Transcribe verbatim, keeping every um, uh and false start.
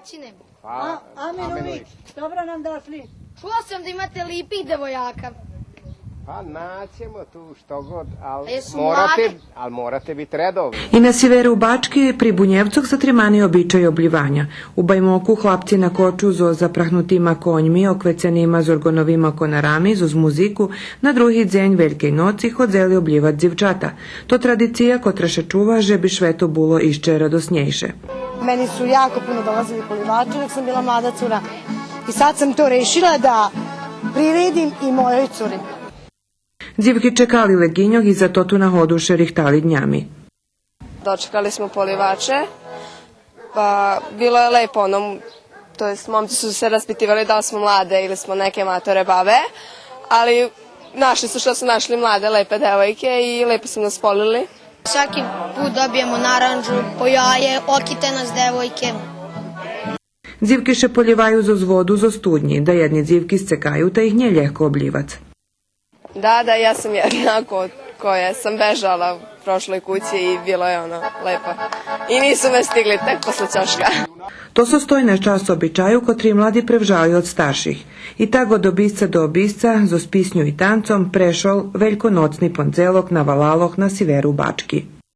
Činem. Pa, А, амен увик. Добро нам дошли. Čuo sam da imate lipih devojaka. Pa naćemo tu što god, ali ali morate biti redovni. И на сиверу Бачки при Бунєвцох затримани обичай облїваня. У Баймоку хлапци на кочу зоз запрагнутима коньми, оквеценима зорґоновима конарами, зоз музику, на други дзень Велькей ноци ходзели облївац дзивчата. То традиция котра ше чува же би швето було ище радоснєйше. Meni su jako puno dolazili polivači dok sam bila mlada cura. I sad sam to rešila da priredim i mojoj curi. Дзивки чекали леґиньох и за тоту нагоду ше рихтали днями. Dočekali smo polivače, pa bilo je lepo, ono, to jest momci su se raspitivali da li smo mlade ili smo neke matore babe, ali našli su što su našli mlade, lepe devojke i lepo su nas polili. Svaki put dobijemo naranđu, po jaje, okite nas devojke. Дзивки ше полїваю зоз воду зоз студнї, даєдни дзивки сцекаю, та их нє лєгко облївац. Da, da, ja sam jedna ko-, koja sam bežala prošloj kući i bilo je ono lepo. I nisu me stigli tek posle ćoška. То состойна част обичаю, котри млади превжали од старших. И так од обисца до обисца, зоз писню и танцом, прешол Вельконоцни пондзелок на валалох на сиверу Бачки.